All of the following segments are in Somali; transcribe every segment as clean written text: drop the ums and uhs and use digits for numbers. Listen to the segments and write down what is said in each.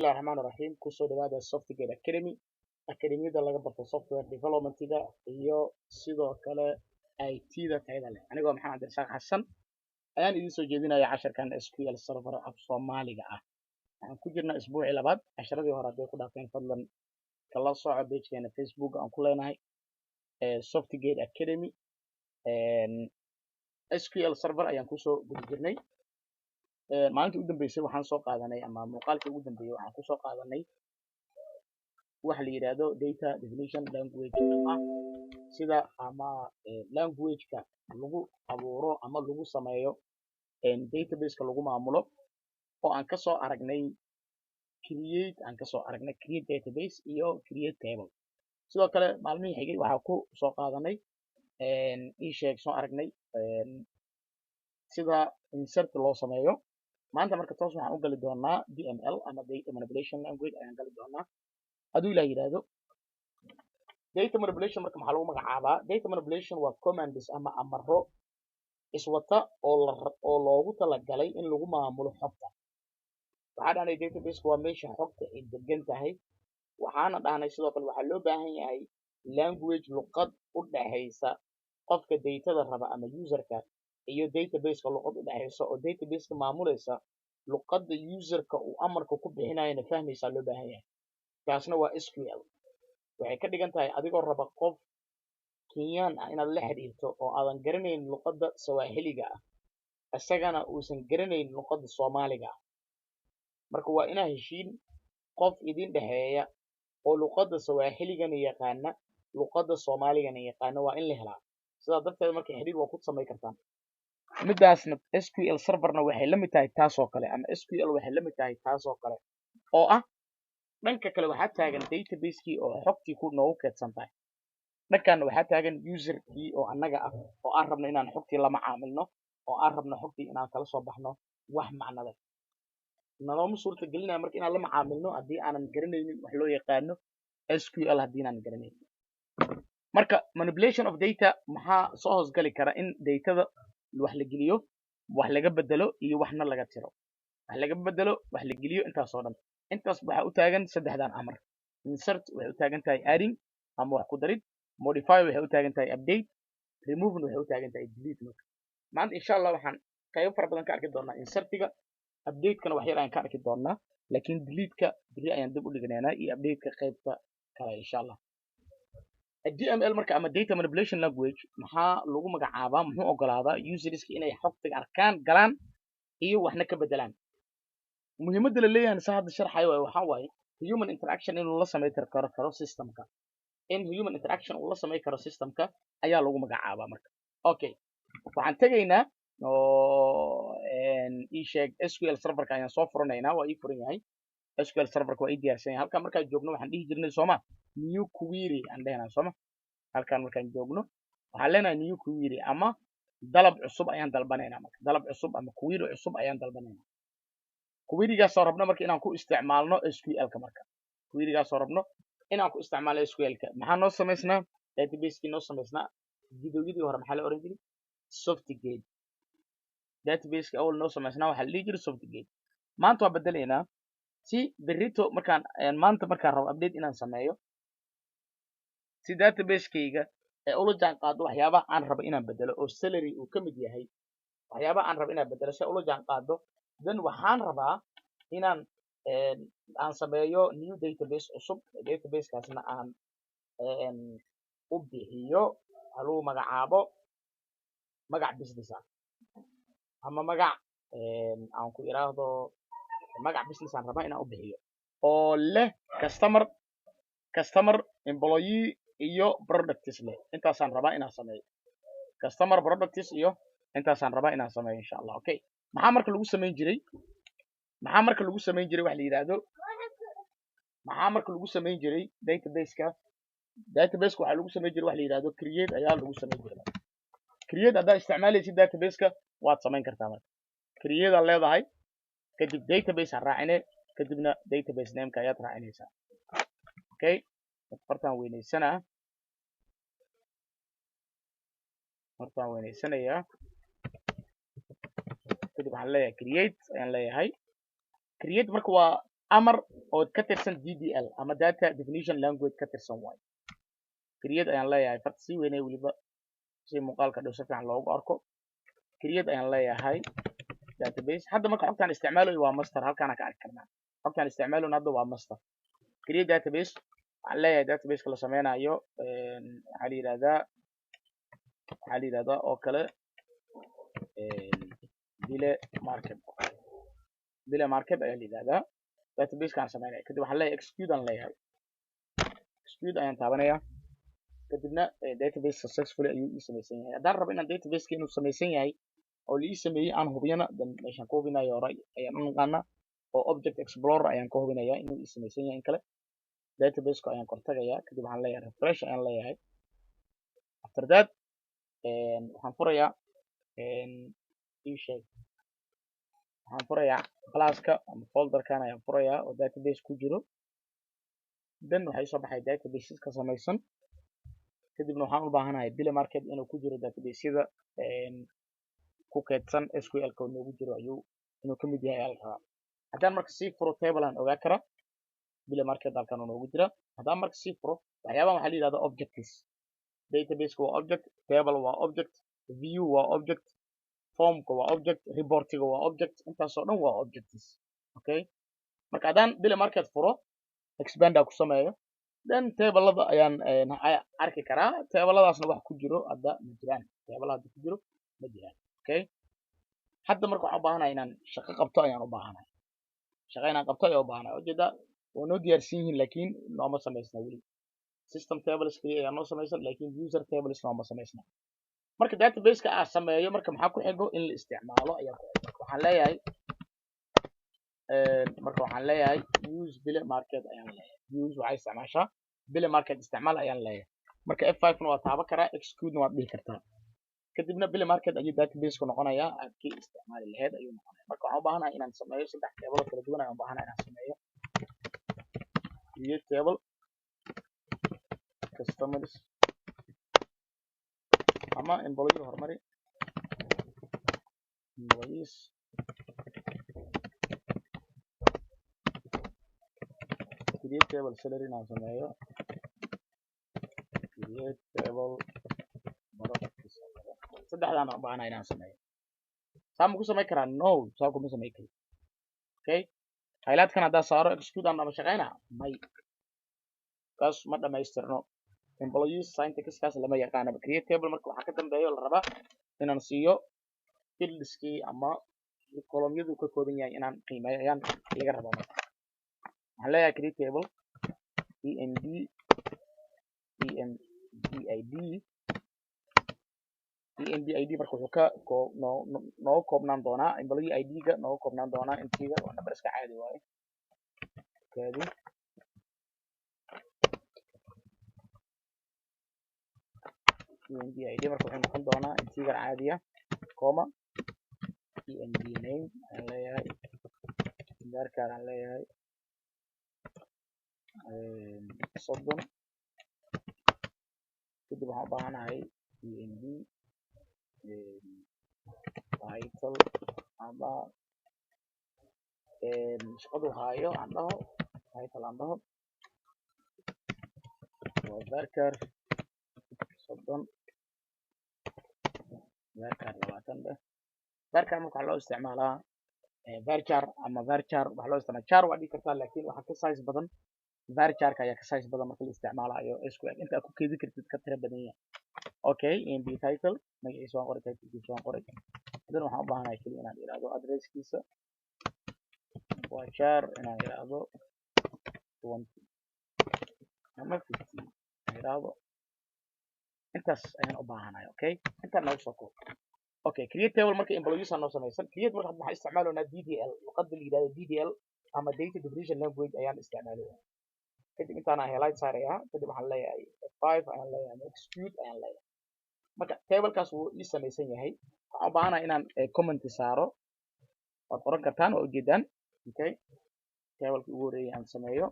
Bismillahi Raxmaani Raxiim. Kusoo dhawaada Softgate Academy, akademiyada laga barto software development-ga iyo sidoo kale IT-da tayada leh. Anigoo Maxamed Cabdirasaaq Xasan ayaan idiin soo jeedinaya casharkan SQL Server af Soomaaliga ah. Waxaan ku jirnaa isbuucii labaad. Casharadii hore hadday ku dhaafeen, fadlan kala soco page-keena Facebook aan ku leenahay Softgate Academy. SQL Server ayaan kusoo guda jirnay. Maalintii u dambeysay waxaan soo qaadanay, ama muuqaalkii ugu dambeeyey waxaan kusoo qaadanay waxa la yidhaahdo data definition language, ama sida ama language-ka lagu abuuro ama lagu sameeyo database-ka lagu maamulo, oo aan kasoo aragnay create, aan kasoo aragnay create database iyo create table. Sidoo kale maalmihii xigay waxaa ku soo qaadanay, ii sheeg, soo aragnay sida insert loo sameeyo. Maanta marka toos waxaan u gali doonaa DML ama data manipulation language ayaan gali doonaa, hadduu Ilaah yidhaahdo. Data manipulation marka maxaa lagu magacaabaa? Data manipulation waa commands ama amaro iswata oo loogu talagalay in lagu maamulo xogta. Waxaa dhahnay database waa meesha xogta ay degan tahay. Waxaana dhahnay sidoo kale waxaa loo baahan yahay language, luqad u dhaxaysa qofka datada raba ama userka iyo databaseka, luqad u dhexaysa oo databaseka maamulaysa, luqadda userka uu amarka ku bixinayana fahmaysaa loo baahan yahay. Taasna waa SQL. Waxay ka dhigan tahay adigoo raba qof Kenyaan ah inaad la xiriirto oo aadan garanayn luqadda Sawaaxiliga ah, isagana uusan garanayn luqadda Soomaaliga ah. Marka waa inaa heshiin qof idin dhexeeya oo luqadda Sawaaxiligana yaqaana, luqadda Soomaaligana yaqaana, waa in la helaa. Sidaa darteed marka xiriir waa ku samayn kartaan. Midaasna SQL Serverna waxay la mid tahay taas oo kale, ama SQL waxay la mid tahay taas oo kale, oo ah dhanka kale waxaa taagan database-kii oo xogtii ku noogu keydsan tahay, dhankan waxaa taagan userkii oo annaga ah, oo aan rabno inaan xogtii la macaamilno, oo aan rabno xogtii inaan kala soo baxno wax macno leh. Nalooma suurta gelinaya marka inaan la macaamilno haddii aanan garanaynin wax loo yaqaano SQL, haddii aanan garanaynin. Marka manipulation of data maxaa soo hoosgali kara? In datada wax la geliyo, wax laga bedelo iyo waxna laga tiro. Wax laga bedelo, wax la geliyo, intaas oo dhan, intaas waxaa u taagan saddexdan amar. Insert waxay u taagan tahay adding ama wax ku darid, modify waxay u taagan tahay update, remove waxay u taagan tahay delete. Marka maanta insha Allah waxaan qaybo fara badan ka arki doonaa insertiga, update-kana wax yar ayaan ka arki doonaa, laakiin delete-ka beri ayaan dib u dhiganaynaa iyo update-ka qaybta kale insha Allah. DML marka ama data manipulation language maxaa lagu magacaabaa? Muxuu ogolaadaa userska inay xogta arkaan, galaan iyo waxna ka bedelaan? Muhiimadda la leeyahay sa hadda sharxayo waxaa waaye human interaction inuu la samey karo systemka. In human interaction uu la samey karo systemka ayaa lagu magacaabaa marka. Okay, waxaan tegaynaa oo ii sheeg SQL Serverka ayaan soo furanaynaa. Waa ii furan yahay SQL Serverka, waa ii diyaarsan yahay. Halkan markaan joogno waxaan dhihi jirnay, sooma, new query aan dhehnaa, sooma? Halkan markaan joogno waxaan leenahay new query ama dalab cusub ayaan dalbanaynaa. Marka dalab cusub ama query cusub ayaan dalbanaynaa, querygaasoo rabno marka inaan ku isticmaalno SQL-ka. Marka querygaasoo rabno inaan ku isticmaalno SQL-ka, maxaa noo samaysnaa? Database-kii noo samaysnaa videoyadii hore maxaa la oran jiray? Softgate. Database-ka awal noo samaysnaa waxaa la dhihi jiray Softgate. Maanta waa bedelaynaa si berrito markaan, maanta markaan rabo update inaan sameeyo, si database-kayga ee ula jaan qaado waxyaabaha aan rabo inaan bedelo, oo salary uu ka mid yahay waxyaabaha aan rabo inaan bedelo, si ula jaan qaado, then waxaan rabaa inaan aan sameeyo new database cusub, databasekaasna aan u bixiyo, waxaa lagu magacaabo magac business ah ama magac aan ku iraahdo magac business aan rabaa inaan u bixiyo, oo leh customer, employee iyo products leh. Intaasaan rabaa inaan sameeyo, customer, products iyo intaasaan rabaa inaan sameeyo insha Allah. Okay, maxaa marka lagu samayn jiray? Maxaa marka lagu samayn jiray wax la yidhaahdo? Maxaa marka lagu samayn jiray databaseka? Databaseka waxaa lagu samayn jiray wax la yidhahdo create ayaa lagu samayn jiray. Create haddaad isticmaalaysid databaseka waad samayn kartaa. Marka create aad leedahay, kadib database ha raacine, kadibna database nameka ayaad raacinaysaa. Okay, fartaan weynaysanaa, fartaan weynaysanayaa. Kadib waxaan leeyahay create ayaan leeyahay. Create marka waa Amar oo ka tirsan DDL ama data definition language ka tirsan waayo. Create ayaan leeyahay. Farta sii weynay weliba si muuqaalka dhow si fiican loogu arko. Create ayaan leeyahay database. Hadda marka xogtaan isticmaalayo waa master. Halkaana ka arki karnaa xogtaan isticmaalayno hadda waa master. Create database waxaan leeyahay. Databaseka la sameynayo waxaa la yidhahdaa oo kale Bile Market. Bile Market ayaa la yidhahdaa databasekaan sameynaya. Kadib waxaan leeyahay execute aan leeyahay. Execute ayaan taabanaya. Kadibna database successfully ayuu ii samaysan yahay. Haddaan rabo inaan databaseka inuu samaysan yahay oo la ii sameeyey aan hubiyana, dan meeshaan ka hubinayo hore ayaan u naqaanaa oo Object Explorer ayaan ka hubinaya inuu ii samaysan yahay in kale. Databaseka ayaan kor tagayaa. Kadib waxaan leeyahay refresh ayaan leeyahay. After that waxaan furayaa, ii sheeg, waxaan furayaa pluska ama folderkan ayaan furayaa oo database ku jiro. Then waxay soo baxay databases ka samaysan. Kadibna waxaan u baahanahay Bile Market inuu ku jiro databasyada ku keydsan SQL ka noogu jiro ayuu inuu ka mid yahay ayaa la rabaa. Haddaan marka sii furo table aan ogaa karaa Bile Market halkan uu noogu jira. Haddaan marka sii furo, waxyaabahan waxaa la yidhahdaa objects. Databaseka waa object, table waa object, view waa object, formka waa object, reportiga waa object. Intaasoo dhan waa objects. Okay, marka haddaan Bile Market furo, expand ku sameeyo, then tablada ayaan arki karaa. Tabladaasna wax ku jiro hadda ma jiraan. Table hadda ku jiro ma jiraan. Okay, hadda marka waxaan u baahanahay inaan shaqo qabto ayaan u baahanahay. Shaqo inaan qabto ayaan u baahanahay. Ujeedaa waa noo diyaarsan yihiin, laakiin nooma samaysna weli. System tables kaliya ayaa noo samaysan, laakiin user tables nooma samaysna. Marka databaseka aan sameeyo, marka maxaa ku xigo? In la isticmaalo ayaa ku xigo. Marka waxaan leeyahay use Bile Market ayaan leeyahay. Use waxay isticmaashaa Bile Market, isticmaal ayaan leeyahay. Marka F5 na waa taaban karaa, execute na waad dhihi kartaa. Kadibna Bile Market ayuu database-ku noqonayaa aad kii isticmaali lahayd ayuu noqonaya. Marka waxaan u baahanahay inaan sameeyo saddex table oo kala duwan ayaan u baahanahay inaan sameeyo. Create table customers ama employee, horumari employees. Create table salary inaan sameeyo. Create table products. Saddexdaan u baahanahay inaan sameeyo. Saa ma ku samayn karaa? No, saa kuma samayn kari. Okay, highlightkan haddaa saaro, execute aan ama shaqeynaa may kaas ma dhamaystirno. Employees syntaxkaas lama yaqaanaba. Create table marka waxaa ka dambeeyo la rabaa inaan siiyo fieldskii ama columnyadu ka kooban yahay inaan qiimeeyo ayaan laga rabaa. Marka waxaan leeyahay create table emp empid empid. Marka wuxuu ka noo nooga koobnaan doonaa employee id-ga, nooga koobnaan doonaa integer, waa number iska caadi waaye. Kaadi emp id marka wuxuu noqon doonaa integer caadiya, comma, emp name ayaan leeyahay, varchar aan leeyahay 30. Kadib waxaan u baahanahay emp title ama shaqadu haayo aan dhaho, title aan dhaho waa varchar 30, varchar 20 dheh. Varchar marka waxaa loo isticmaalaa varchar ama varchar waxaa loo isticmaala char waa dhihi kartaa, laakiin waxaa ka size badan varcharka ayaa ka size badan marka la isticmaalayo SQL. Inta aad ku keydin kartid ka tiro badan yahay. Okay, emp title magaciisa waan qoray, titlekiisa waan qoray. Haddana waxaan u baahanahay keliya inaan iraahdo addresskiisa waa char, inaan iraahdo 20 ama 15 aan iraahdo. Intaas ayaan u baahanahay. Okay, intaan noogu soo koob. Okay, create table marka employees aan noo samaysan. Create marka hadda waxaan isticmaalaynaa DDL, luqadda la yidhahdo DDL ama data definition language ayaan isticmaalaya. Kadib intaan highlight saarayaa. Kadib waxaan leeyahay F5 ayaan leeyahay ama execute ayaan leeyahay. Marka tablekaas wuu ii samaysan yahay. Waxaan u baahanahay inaan comment saaro. Waad qoran kartaan, waa ujeedaan. Okay, tablekii ugu horreeyay aan sameeyo,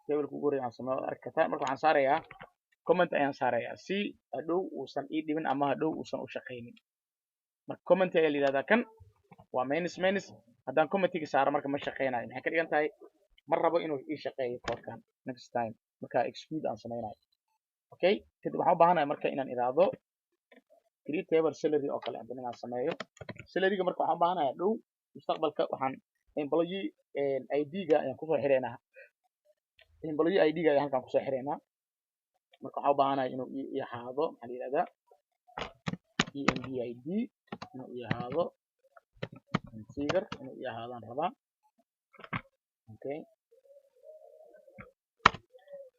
tableka ugu horreeyay aan sameeyo waad arki kartaan. Marka waxaan saarayaa comment ayaan saarayaa si hadhow uusan ii dhibin ama hadhow uusan u shaqaynin. Marka comment ayaa la yidhahdaa kan. Waa minus minus. Haddaan commentiga saaro marka ma shaqeynayo. Maxay ka dhigan tahay? Ma rabo inuu ii shaqeeyo koodkan next time marka execute aan sameynayo. Okay, kadib waxaan u baahanahay marka inaan iraahdo create table salary oo kale haddana inaan sameeyo salaryga. Marka waxaan u baahanahay dhow mustaqbalka waxaan employee ID-ga ayaan kusoo xireynaa, employee ID-ga ayaan halkan kusoo xireynaa. Marka waxaan u baahanahay inuu ii ahaado, maxaa la yihahdaa, emp id inuu ii ahaado integer, inuu ii ahaadaan rabaa. Okay,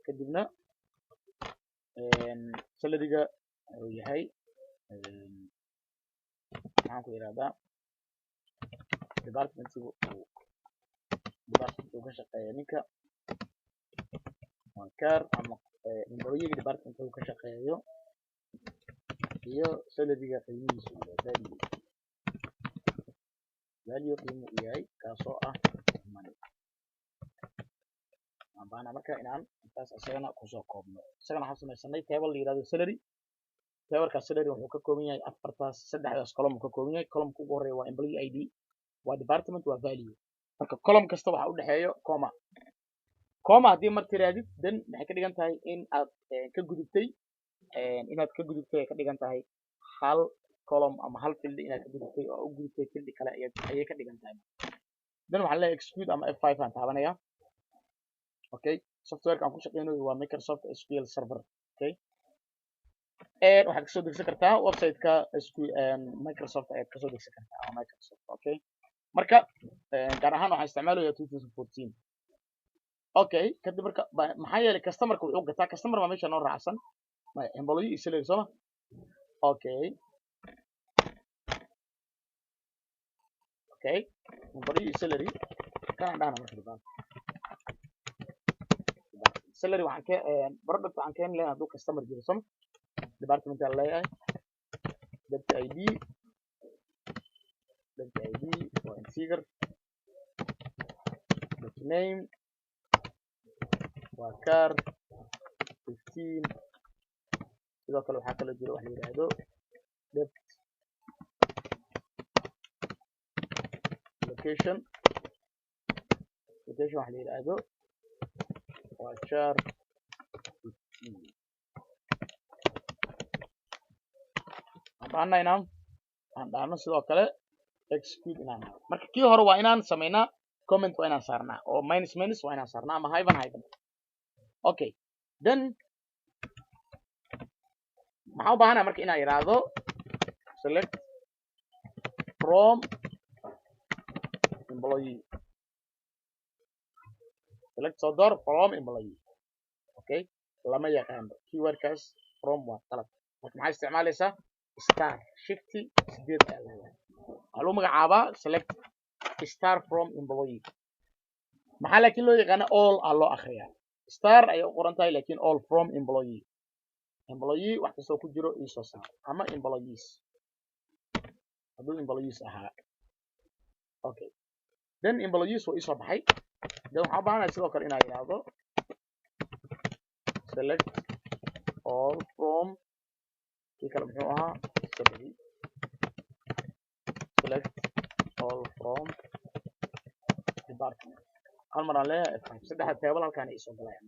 kadibna salaryga wuxuu yahay, maxaan ku ihahdaa, departmentiga uu, department uu ka shaqeeyo ninka waa char, ama employeega department uu ka shaqeeyo iyo salaryga qiimihiisu uu yahay value, value qiimo uu yahay, kaasoo ah money. Waxaan baahnaa marka inaan intaas isagana kusoo koobno. Isagana waxaan samaysanay table la yihahdo salary. Tablekaas salary wuxuu ka kooban yahay afartaas, saddexdaas column uu ka kooban yahay. Columnka ugu horeeya waa employee ID, waa department, waa value. Marka column kasta waxa u dhexeeyo comma. Comma haddii mar tirahdid, then maxay ka dhigan tahay? In aad ka gudubtay, inaad ka gudubtay ay ka dhigan tahay hal column ama hal field inaad ka gudubtay oo u gudubtay field kale ayay ka dhigan tahay. Then waxaan leeyahay execute ama F5 aan taabanaya. Okay, softwareka aan ku shaqeynayo waa Microsoft SQL Server. Okay, waxaad kasoo degsan kartaa website-ka SQL Microsoft ayaad kasoo degsan kartaa ama Microsoft. Okay, marka gaar ahaan waxaan isticmaalayaa 2014. Okay, kadib marka maxaa yeelay customerka wuxuu gataa, customer baa meesha noo raacsan, maya, employee iyo salary, sooma? Okay, employee iyo salary kanaan dhahna. Marka department salary waxaan ke product waxaan keeni lahayn hadduu customer jiro, sooma? Department aan leeyahay dept id, dept id waa integer, dept name waa char 15. Sidoo kale waxaa kaloo jira wax la yidhaahdo dept location. Location waxa la yidhaahdo waa char 15. Waxaan baahanahay inaan aan dhahno sidoo kale execute inaan dhahno. Marka kii hore waa inaan samaynaa comment, waa inaan saarnaa oo minus minus waa inaan saarnaa ama hyphen hyphen. Okay, then maxaan u baahanahay marka inaan yidhaahdo select from employee, select soo door from employee. Okay, lama yaqaano keywordkaas from, waa qalad. Marka maxaa isticmaalaysaa? Star, shift 8 ayaa leedahay. Waxaa lagu magacaabaa select star from employee. Maxaa laakiin loo yaqaana all aa loo akriyaa? Star ayay u qoran tahay, laakiin all from employee, employee wax kastoo ku jiro iisoo saar, ama employees hadduu employees ahaa. Okay, then employees waa iisoo baxay. Then waxaan u baahanahay sidoo kale inaan yidhaahdo select all from, kii kale muxuu ahaa, salary, select all from department. Hal mar aan leeyahay F5. Saddexda table halkaan ay soo galayaan: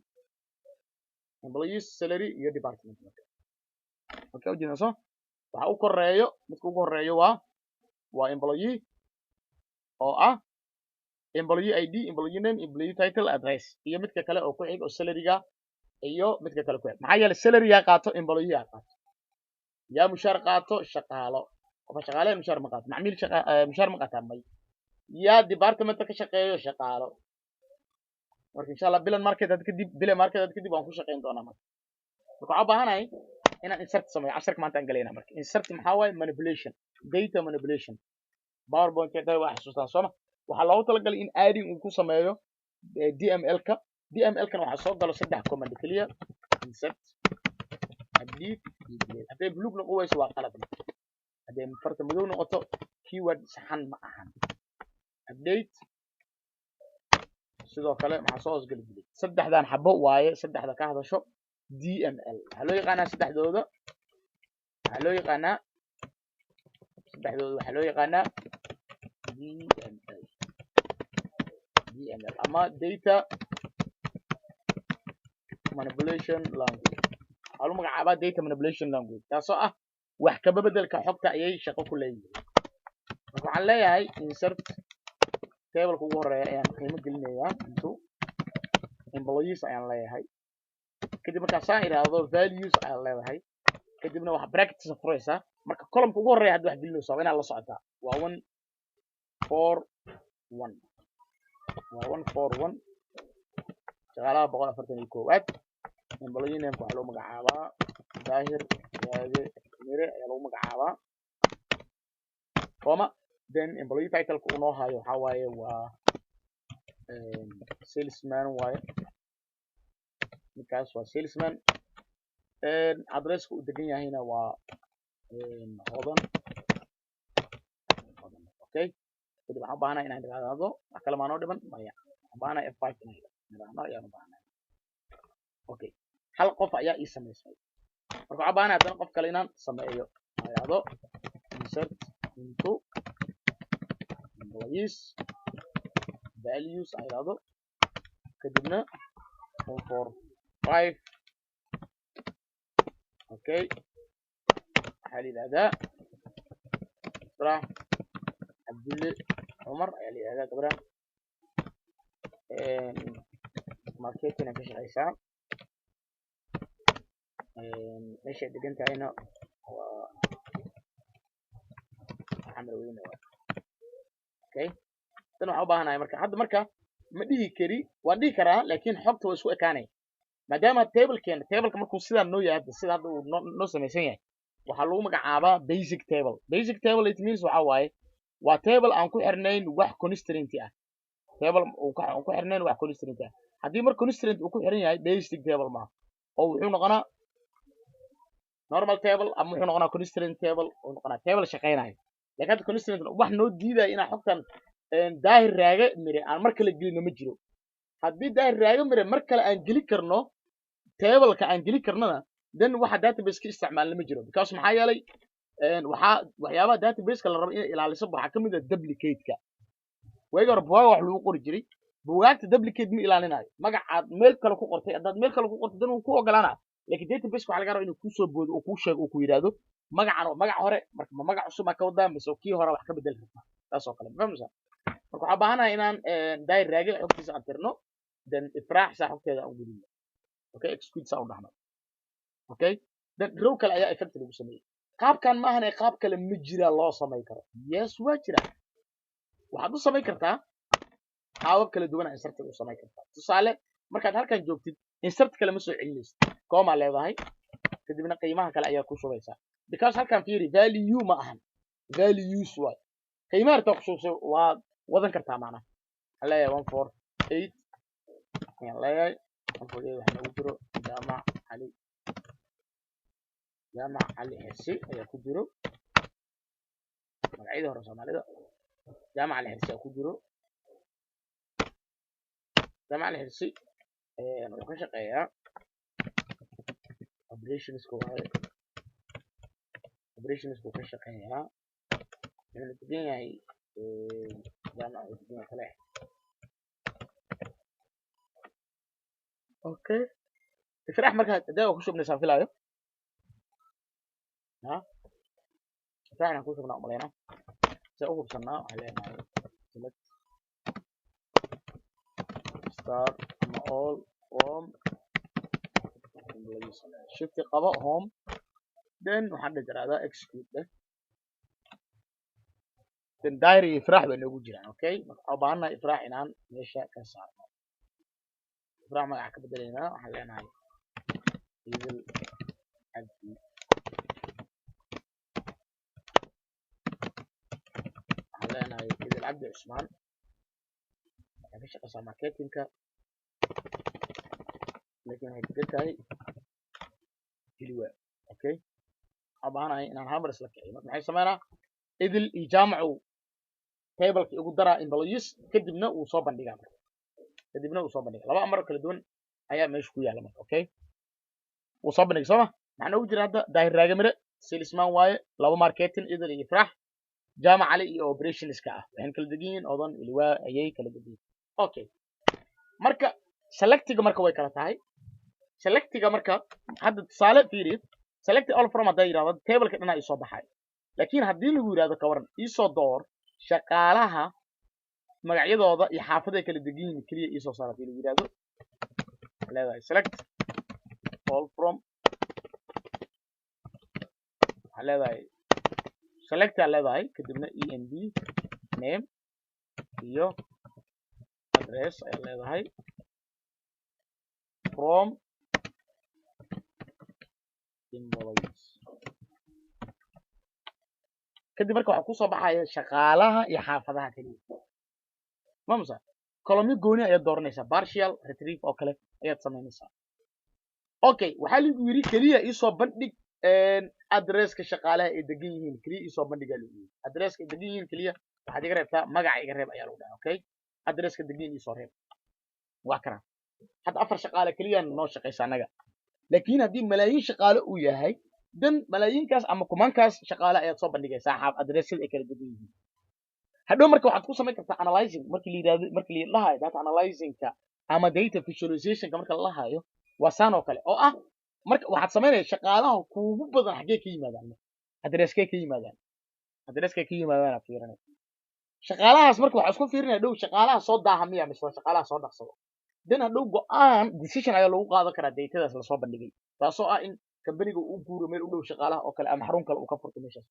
employees, salary iyo department. Okay, ujeedna so waxa u koreeyo, midka ugu horeeyo waa employee oo ah employee ID, employee name, employee title, address, iyo midka kale oo ku xig oo salaryga, iyo midka kale ku xig. Maxaa yeelay salary yaa qaato? Employee yaa qaato. Yaa mushaar qaato? Shaqaalo. Qofa shaqaale mushaar ma qaato. Macmiil shaqa mushaar ma qaataa? May. Yaa departmenta ka shaqeeyo? Shaqaalo. Marka insha Allah bilan market had kadib, bilan market had kadib waan ku shaqeyn doonaa. Marka waxaan u baahanahay inaan insert sameeyo. Casharka maanta aan galayna marka insert maxaa waaye? Manipulation, data manipulation. PowerPoint xitaa waa xasuustaan, sooma? Waxaa loogu talagalay in adding uu ku sameeyo DML-ka. DML-kana waxaa soo galo saddex command keliya: insert, update iyo delete. Hadday buluug noqon wayso waa qalad. Hadday farta madow noqoto keyword saxan ma ahan. Update sidoo kale maxaa soo hoosgeli? Delete. Saddexdan xabo waaye saddexda ka hadasho DML. Waxaa loo yaqaanaa saddexdooda, waxaa loo yaqaanaa saddexdooda, waxaa loo yaqaanaa DML, DML ama data manipulation language. Waxaa lagu magacaabaa data manipulation language, taasoo ah wax kaba bedelka xogta ayay shaqo ku leeyihiin. Marka waxaan leeyahay insert, tableka ugu horeeya ayaan qiimo gelinayaa, into employees ayaan leeyahay. Kadib markaa saan idhaahdo, values ayaan leedahay. Kadibna waxaa brackets furaysaa. Marka columnka ugu horeeya hadda wax gelinaysa waa inaad la socotaa, waa 141, waa 141, shaqaalaha 141aad. Employee nameka waxaa lagu magacaabaa Daahir Raage Mire ayaa lagu magacaabaa, comma. Then employee titleka uu noo hayo waxaa waaye waa salesman waaye. Ninkaas waa salesman. Addresska uu degan yahayna waa Hodan. Okay, kadib waxaan u baahanahay inaan idhaahdo, wax kale maa noo dhiman? Maya. Waxaan baahanahay F5 inaan idhaahno ayaan u baahanahay. Okay, hal qof ayaa ii samaysmay. Marka waxaan baahanahay haddana qof kale inaan sameeyo. Aan idhaahdo insert into employees, values aan idhaahdo. Kadibna 145. Okay, waxaa la yidhahdaa Ifraax Cabdulle Cumar ayaa la yidhahdaa gabadhan. Marketing ay ka shaqeysaa. Meeshay degan tahayna waa Xamar Weyne. Okay, tan waxaan u baahanahay marka hadda, marka ma dhihi kari, waan dhihi karaa, laakiin xogta waa isku ekaanaya maadaama tablekeena, tableka markuu sidaan noo yahay hadda, sida hadda uu noo samaysan yahay, waxaa lagu magacaabaa basic table. Basic table, it means waxa waaye waa table aan ku xirnayn wax constraint ah, table uu aan ku xirnayn wax constraint ah. Haddii mar constraint uu ku xiran yahay, basic table maaha oo wuxuu noqonaa normal table ama wuxuu noqonaa constraint table uu noqonaa, table shaqeynayo. Laakiin hadda constraint wax noo diidaya inaan xogtan Daahir Raage Mire aan mar kale gelino ma jiro. Haddii Daahir Raage Mire mar kale aan geli karno tableka aan geli karnona, then waxa database ka isticmaalna ma jiro, because maxaa yeelay waxaa waxyaabaha database-ka la rabo inay ilaaliso waxaa ka mid ah duplicate-ka. Waagi hore buugaag wax lagu qori jiray, buugaagta duplicate ma ilaalinayo. Magacaad meel kale ku qortay, haddaad meel kale ku qortay, dan wuu ku ogolaanaa. Laakiin database waxaa laga rabaa inuu kusoo boodo oo kuu sheego oo ku yidhaahdo magacan oo magac hore, marka ma magac cusub maa ka wadaa mise kii hore wax ka bedeli kartaa, taas oo kale. Ma fahmaysaa? Marka waxaa baahanahay inaan Daahir Raage xogtiisa aan tirno, then Ifraax saa xogteeda aan gelino. Okay, execute saa u dhahno. Okay, then row kale ayaa effect lagu sameeyey. Qaabkan ma ahan ee qaab kale ma jira loo samay karo? Yes, waa jira. Waxaad u samayn kartaa qaabab kala duwan. Insert u samayn kartaa. Tusaale, markaad halkan joogtid, insert kale ma soo celinaysid, comma leedahay, kadibna qiimaha kale ayaa ku shubaysaa, because halkan fiiri, value ma ahan, values waay. Qiimaha hartaa ku shubsay waad wadan kartaa. Macnaha waxaan leeyahay 148 ayaan leeyahay. 148 waxaa noogu jiro Jaamac Cali, Jaamac Cali Xirsi ayaa ku jiro. Magacyadii hore Soomaalida. Jaamac Cali Xirsi ayaa ku jiro. Jaamac Cali Xirsi wuxuu ka shaqeeyaa operationska waaye, operationska ka shaqeeyaa. Wuxuuna degan yahay, Jaamac wuxuu degan yahay Kaleex. Okay, Ifraax marka hadee waa ku shubnaysaa filaayo. Ha, Ifraax inaan ku shubnaa umaleynaa. See u hubsanaa? Waxaan leenahay select star ama all from employees. Shift qabo, home, then waxaan dhihi tiraahdaa execute dheh. Then Daahir iyo Ifraax bay noogu jiraan. Okay, marka waxaan u baahannahay Ifraax inaan meesha ka saarno. Ifraax magaca ka bedelaynaa. Waxaan leenahay Idil Cabdi. Waxaan leenahay Idil Cabdi Cusmaan. Waxay ka shaqeysaa marketingka, laakiin waxay degan tahay Hiliwa. Okay, waxaan u baahanahay inaan hal mar isla kiciyo. Marka maxay sameynaa? Idil iyo Jaamacu tableka igu daraa employees, kadibna wuu soo bandhigaa. Marka kadibna wuu soo bandhigaa. Laba amar oo kala duwan ayaa meesha ku yaala. Marka okay, wuu soo bandhigay, sooma? Maxaa noogu jira hadda? Daahir Raagamire salesman waaye, laba marketing, Idil iyo Ifraax. Jaamac Cali iyo operationska ah waxayna kala degan yihiin Odan Iliwaa ayay kala degan yihiin. Okay, marka selectiga marka way kala tahay. Selectiga marka hadda tusaale fiiri, select all from haddaa yidhahdo, tableka dhanaa isoo baxay. Laakiin haddii lagu yidhahdo, ka waran iisoo door shaqaalaha magacyadooda iyo xaafaday kala degan yihiin keliya iisoo saar haddii lagu yidhahdo, leedahay select all from, waxaa leedahay select aa leedahay, kadibna emp name iyo address ayaa leedahay, from employees. Kadib marka waxaa kusoo baxaya shaqaalaha iyo xaafadaha keliya mamsa. Columnyo gooni ayaad dooranaysaa, partial retrieve oo kale ayaad samaynaysaa. Okay, waxaa lagu yidhi keliya iisoo bandhig addresska shaqaalaha ay degan yihiin, keliya iisoo bandhigaa lagu yidhi. Addresska ay degan yihiin keliya waxaad iga reebtaa, magaca iga reeb ayaa lagu dhahay. Okay, addresska degan yihiin iisoo reeb. Waa kana hadda afar shaqaale keliya noo shaqaysa annaga. Laakiin haddii malaayiin shaqaale uu yahay, dan malaayiinkaas ama kumankaas shaqaale ayaad soo bandhigaysaa xaaf addressyada ay kala degan yihiin. Hadhow marka waxaad ku samayn kartaa analyzing. Markii la yidhahdo, markii la dhahayo data analyzingka ama data visualizationka marka la dhahayo, waa saan oo kale oo ah. Marka waxaad samaynaya, shaqaalaha kuugu badan xaggee ka yimaadaan, addresskay ka yimaadaan, addresskay ka yimaadaan aad fiirinay shaqaalahaas. Marka waxaa isku fiirinaya dhow shaqaalaha soo daaha miya mise waa shaqaalaha soo dhaqsado. Dan hadhow go-aan, decision ayaa lagu qaadan karaa datadaas lasoo bandhigay, taasoo ah in companyga uu guuro meel u dhow shaqaalaha oo kale, ama xarun kale uu ka furto meeshaas,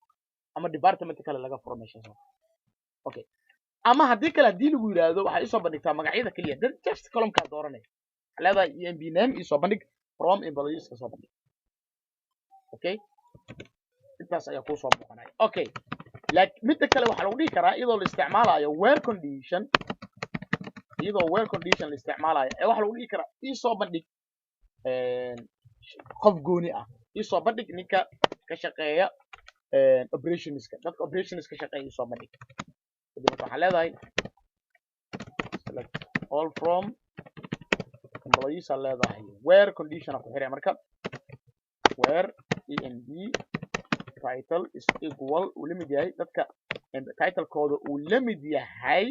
ama department kale laga furo meeshaas. Okay, ama haddii kale, haddii lagu yidhaahdo waxaa isoo bandhigtaa magacyada keliya, then just columnkaa dooranaya, waxaa leedahay emp name isoo bandhig, from employees ka soo bandhig. Okay, intaas ayaa kuusoo muuqanaya. Okay, midda kale waxaa lagu dhihi karaa iyadoo la isticmaalayo where condition, iyadoo where condition la isticmaalayo ee waxaa lagu dhihi karaa iisoo bandhig qof gooni ah, iisoo bandhig ninka ka shaqeeya operationska, dadka operations ka shaqeeya iisoo bandhig. Kadib marka waxaa leedahay select all from employees aa leedahay, where condition aa ku xiray. Marka where emp title is equal, uu la mid yahay, dadka titlekooda uu la mid yahay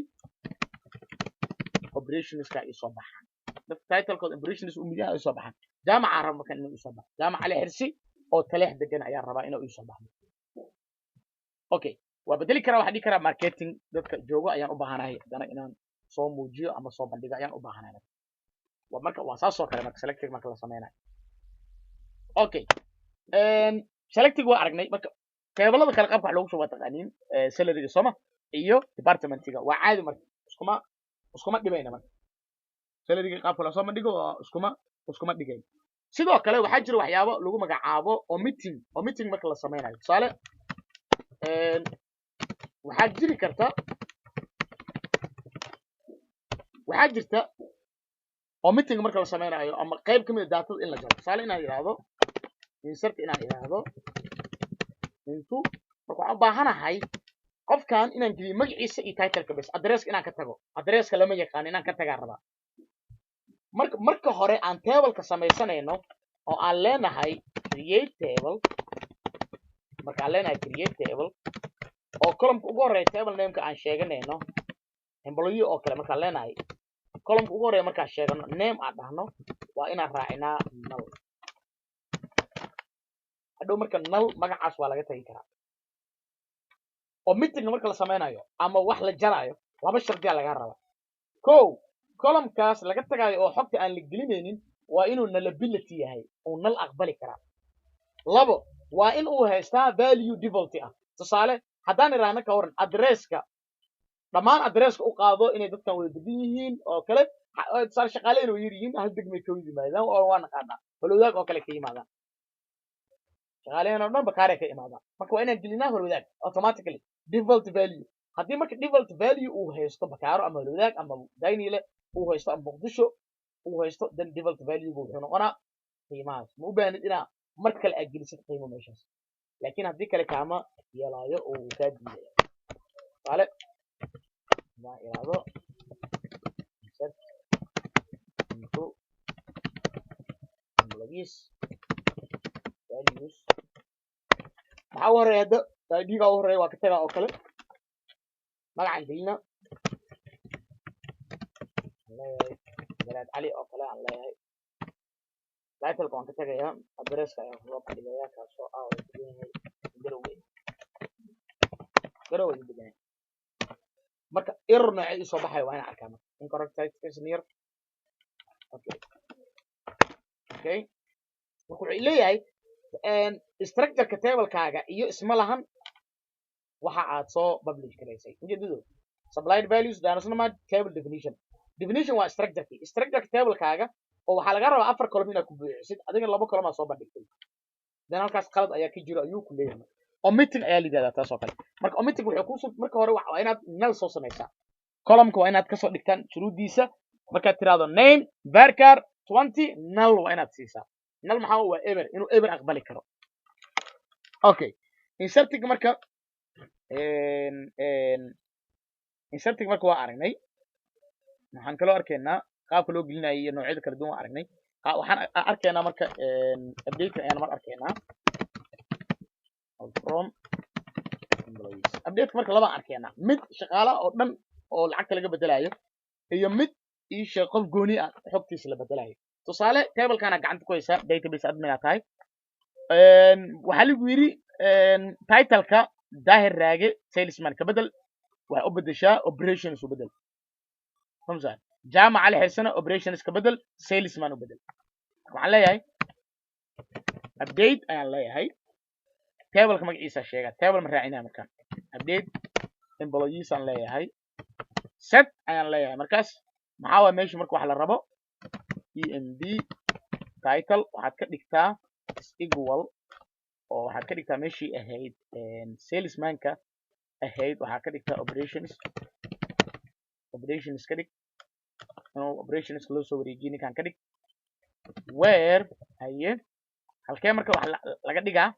operationska isoo baxaan, dadka titlekooda operations uu mid yahay isoo baxaan. Jaamaca raba marka inuu isoo baxo, Jaamac Cali Xirsi oo Taleex degan ayaa rabaa inuu isoo baxo. Okay, waa bedeli karaa, waxaa dhihi karaa marketing dadka joogo ayaan u baahanahay haddana inaan soo muujiyo ama soo bandhigo ayaan u baahanahay. Waa marka waa saas oo kale marka selecting marka la sameynayo. Okay, selecting waa aragnay. Marka tablada kale qaabka wax loogu soo waa taqaaniin, salaryga sooma iyo departmentiga waa caadi. Marka iskuma dhibayna. Marka salaryga qaabka loo soo bandhigo waa iskuma dhigayn. Sidoo kale waxaa jira waxyaabo lagu magacaabo omitting. Omitting marka la sameynayo, tusaale, waxaa jiri karta, waxaa jirta omitting marka la sameynayo ama qayb ka mid a datada in la jaro. Tusaale, inaan idhaahdo insert, inaan idhaahdo into. Marka waxaan u baahanahay qofkan inaan geliyo magaciisa iyo titleka bes, addresska inaan ka tago, addresska lama yaqaan, inaan ka tagaan rabaa. Marka hore aan tableka samaysanayno oo aan leenahay create table, marka aan leenahay create table oo columnka ugu horeeya table nameka aan sheeganayno employee oo kale, markaan leenahay columnka ugu horeeya markaan sheegano name aan dhahno, waa inaan raacinaa null. Hadhow marka null magacaas waa laga tagi karaa. Oo omitting marka la sameynayo ama wax la jaraayo, laba shardiyaa laga rabaa. Ko, columnkaas laga tagayo oo xogta aan la gelinaynin waa inuu nullability yahay, uu null aqbali karaa. Labo, waa in uu haystaa value default ah. Tusaale, haddaan idhaahno, ka waran addresska, dhammaan addresska u qaado inay dadkan wada degan yihiin oo kale? Tusaale, shaqaaleyna way yar yihiin, hal degmay ka wada yimaadaan oo waa naqaanaa, Holwadaag oo kale ka yimaadaan. Shaqaalehen oo dhan Bakaaray ka imaadaan. Marka waa inaan gelinaa Holwadaag automatically default value. Haddii marka default value uu haysto Bakaaro ama Holwadaag ama Daynile uu haysto ama Muqdisho uu haysto, then default value wuxuu noqonaa qiimahaas. Ma u baahnid inaa mar kale aad gelisid qiimo meeshaas. Laakiin haddii kale kaama yeelaayo oo uu kaa diidaya. Tusaale, haddaan iraahdo insert into employees values, maxaa u horeeya hadda? ID-ga u horeeya waa ka tagaa oo kale. Magacaan gelina, aan leeyahay Garaad Cali oo kale aan leeyahay. Titleka waan ka tagayaa, addresska ayaan kusoo bandhigayaa, kaasoo ah oo degan yahay Garowe. Garowe ayuu degan yahay. Marka error noocee isoo baxaya waa inaan arkaa. Marka incorrect type near. Okay, marka wuxuu leeyahay structureka tablekaaga iyo isma lahan waxa aad soo publish garaysay. Ujeedadu supplied values does not match table definition. Definition waa structureki, structureka tablekaaga, oo waxaa laga rabaa afar column inaad ku buuxisid, adiga laba column aad soo bandhigtay. Dan halkaas qalad ayaa ka jiro ayuu ku leeyahay. Omitting ayaa la yidhahdaa taas oo kale. Marka omitting wuxuu kusoo, marka hore waa inaad null soo samaysaa columnka, waa inaad kasoo dhigtaan shuruuddiisa. Markaad tiraahdo name varchar 20, null waa inaad siisaa. Null maxaa waa? Eber, inuu eber aqbali karo. Okay, inserting marka, inserting marka waa aragnay. Waxaan kaloo arkaynaa qaabka loo gelinayo iyo noocyada kala duwan waa aragnay. Waxaan arkaynaa marka update ayaan mar arkaynaa from employees. Update marka labaan arkaynaa: mid shaqaalaha oo dhan oo lacagta laga bedelayo iyo mid isha qof gooni ah xogtiisa la bedelayo. Tusaale, tablekana gacanta ku haysa, database admin aa tahay. Waxaa lagu yidhi titleka Daahir Raage salesman ka bedel, waxay u bedeshaa operations u bedel. Famsa Jaamac Cali Xirsana operations ka bedel, salesman u bedel. Waxaan leeyahay update ayaan leeyahay, tableka magaciisa sheega, table ma raacinaya. Markaan update employees aan leeyahay, set ayaan leeyahay. Markaas maxaa waay meesha marka waxa la rabo? Emp title waxaad ka dhigtaa is equal, oo waxaad ka dhigtaa meeshii ahayd salesmanka ahayd, waxaad ka dhigtaa operations. Operations ka dhig, inuu operations loo soo wareejiyo ninkan ka dhig. Where haye, halkee marka wax laga dhigaa?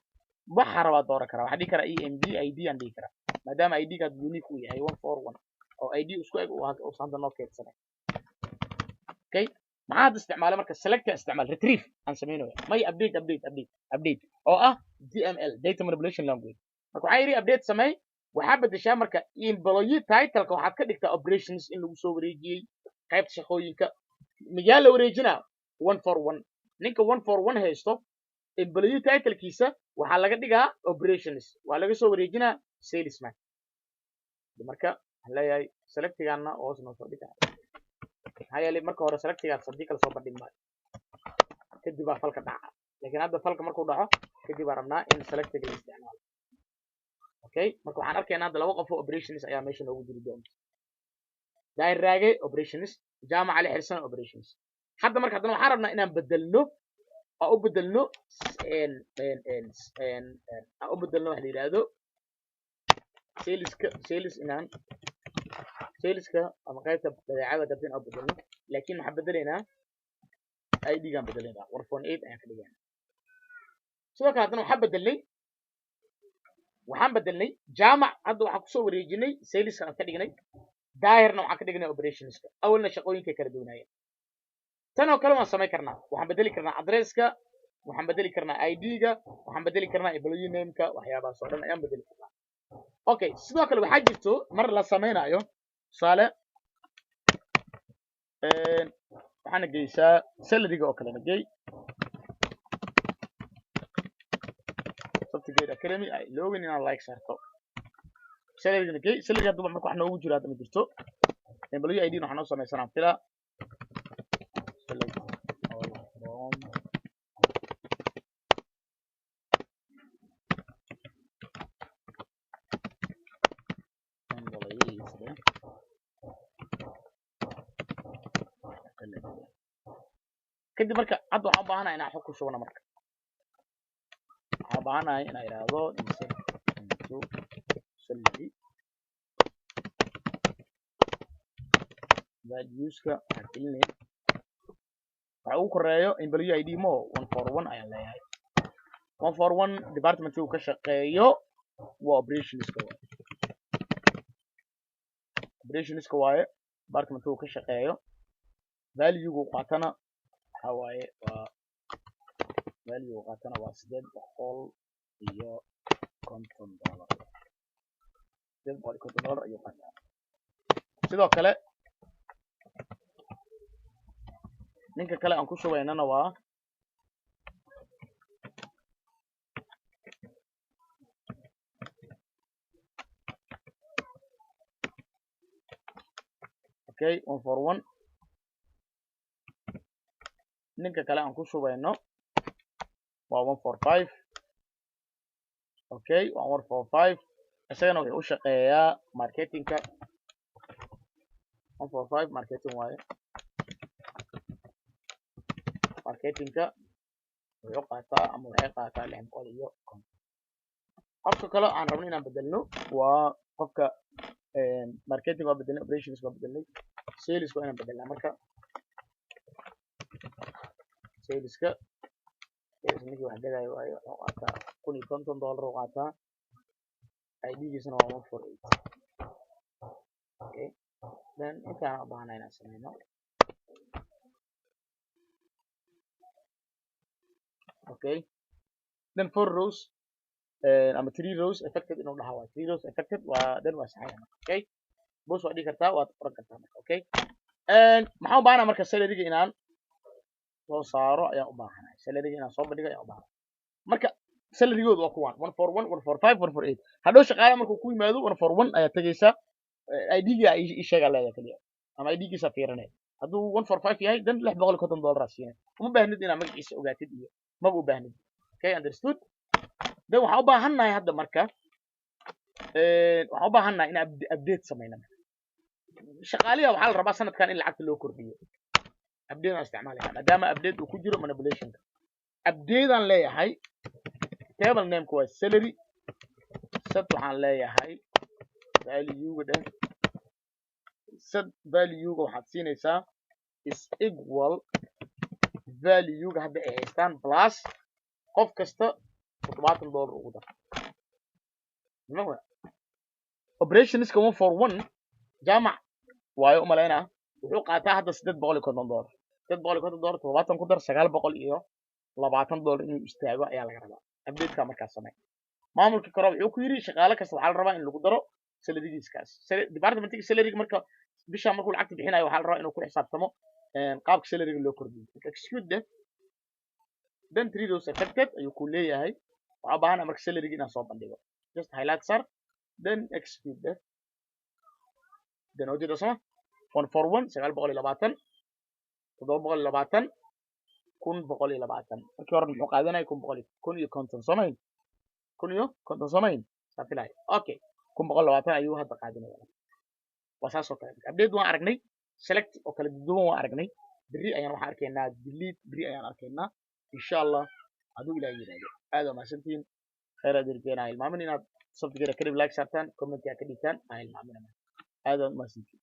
Waxaa rabaa dooran karaa, waxaa dhihi karaa emp id aan dhihi karaa, maadaama id gaad unique uu yahay 141 oo id isku eg uusan hadda noo keedsanay. Okay, maxaa hadda isticmaalay marka? Select aan isticmaal, retrieve aan sameynaya may update, update, update, update oo ah DML, data manipulation language. Marka waxaa yidhi update samey, waxaa bedeshaa marka employee titleka waxaad ka dhigtaa operations in lagu soo wareejiyey qaybta shaqooyinka. Miyaa la wareejinaa? 141, ninka 141 haysto employee titlekiisa waxaa laga dhigaa operations, waa laga soo wareejinaa salesman. Marka waxaan leeyahay selectigaana hoos noo soo dhiga, maxaa yeelay marka hore selectigaas haddii kala soo bandhig maayo, kadib baa falka dhaca. Laakiin hadda falka markuu dhaco kadib baa rabnaa in selectiga la isticmaalo. Okay, marka waxaan arkaynaa hadda laba qof oo operations ayaa meesha noogu jiri doonta: Daahir Raage operations, Jaamac Cali Xirsan operations. Hadda marka haddana waxaan rabnaa inaan bedelno oo u bedelno aan u bedelno wax la yidhaahdo saleska, sales, inaan saleska ama qaybta badeecada gadda inaan u bedelno. Laakiin maxaan bedelaynaa? ID gaan bedelaynaa, 148 ayaan ka dhigaynaa. Sidoo kale haddana waxaan bedelnay Jaamac. Hadda waxaan kusoo wareejinay saleska aan ka dhignay, Daahirna waxaan ka dhignay operationska. Awalna shaqooyinkay kala duwanaayeen. Tan oo kale waan samayn karnaa, waxaan bedeli karnaa addresska, waxaan bedeli karnaa ID-ga, waxaan bedeli karnaa employee name-ka, waxyaabahaas oo dhan ayaan bedeli karnaa. Okay, sidoo kale waxaa jirto mar la samaynayo, tusaale, waxaana geysaa salaryga oo kalena gey Softgate Academy. Ay loogin inaad like saarto. Salarygana gey. Salary hadda marka wax noogu jiro hadda ma jirto. Employee ID waxaa noo samaysanaan filaa. Select all from employees deh. Kadib marka hadda waxaan u baahanahay inaan xog ku shubano. Marka waxaan u baahanahay inaan idhaahdo insert into salary valueska. Waxaan gelinaya waxa ugu koreeyo employee ID mo 141 ayaan leeyahay. 141 department uu ka shaqeeyo waa operationska waaye, operationska waaye department uu ka shaqeeyo. Value-gu qaatana waxa waaye, waa value qaatana waa $850, $850 ayuu qaataa. Sidoo kale ninka kale aan ku shubaynana waa okay 141. Ninka kale aan ku shubayno waa 145. Okay, 145 isagana wuxuu u shaqeeyaa marketingka. 145 marketing waaye. Marketingka wuxuu qaataa ama waxay qaataa 650. Qofka kale aan rabno inaan bedelno waa qofka marketing waa bedelnay, operations waa bedelnay, sales waa inaan bedelnaa. Marka saleska ninkii wax gadaayo waaye, wuxuu qaataa $1,050 uu qaataa, ID-giisana waa 148. Okay, then intaan u baahnaa inaan sameyno. Okay, then 4 rows ama 3 rows affected inuu dhaha waa 3 rows affected waa then waa saxan. Okay, boos waa dhigi kartaa, waad qoran kartaa marka. Okay, maxaan u baahnaa marka salary-ga inaan soo saaro ayaan u baahanahay, salary-ga inaan soo bandhigo ayaan u baahanahay. Marka salarygoodu waa kuwaan 141, 145, 148. Hadhow shaqaale markuu ku yimaado 141 ayaa tegeysaa, ID-ga ii sheegaa leedahay kaliya ama ID-giisa fiirinaya. Hadduu 145 yahay then $650 aa siinaya. Uma baahnid inaad magaciisa ogaatid iyo maba u baahnid. Okay, understood. Then waxaan u baahannahay hadda marka waxaan u baahannahay inaan update sameyno. Shaqaaliha waxaa la rabaa sanadkan in lacagta loo kordhiyo. Update aan isticmaalaya maadaama update uu ku jiro manipulationka. Update aan leeyahay, table name-ka waa salary, set waxaan leeyahay value-ga dheh, set value-ga waxaad siinaysaa is equal value-ga hadda ay haystaan plus qof kasta $70 ugu dar. Operationska 141 jaamac waayo umalaynaa wuxuu qaataa hadda $850. $850 70 ku dar $920 inuu istaago ayaa laga rabaa. Update-ka markaas samee. Maamulka kore wuxuu ku yiri shaqaale kasta waxaa la rabaa in lagu daro salarigiiskaas. Departmentiga salariga marka bisha markuu lacagta bixinayo waxaa la rabaa inuu ku xisaabtamo qaabka salariga loo kordhiyo. Execute deh, then 3 rows affected ayuu ku leeyahay. Waxaa u baahanahay marka salariga inaan soo bandhigo. Just highlight sar, then execute deh, then ujeeda soma 141 920 720 1120. Markii hore muxuu qaadanayay 1150 soomayn, 1050 soomayn saa filaya. Okay, 1120 ayuu hadda qaadanaya. Waa saas oo kale. Update waan aragnay, select oo kala duwan waan aragnay. Berri ayaan waxaan arkaynaa delete, berri ayaan arkaynaa insha Allah hadduu Ilaahay yiraahdo. Aad waa mahadsantihiin, khayr aad irjeenaa. Hilmaamin inaad sabtigeeda kadib like saartaan, comment ka dhigtaan, aan hilmaaminana. Aad waa mahadsantihiin.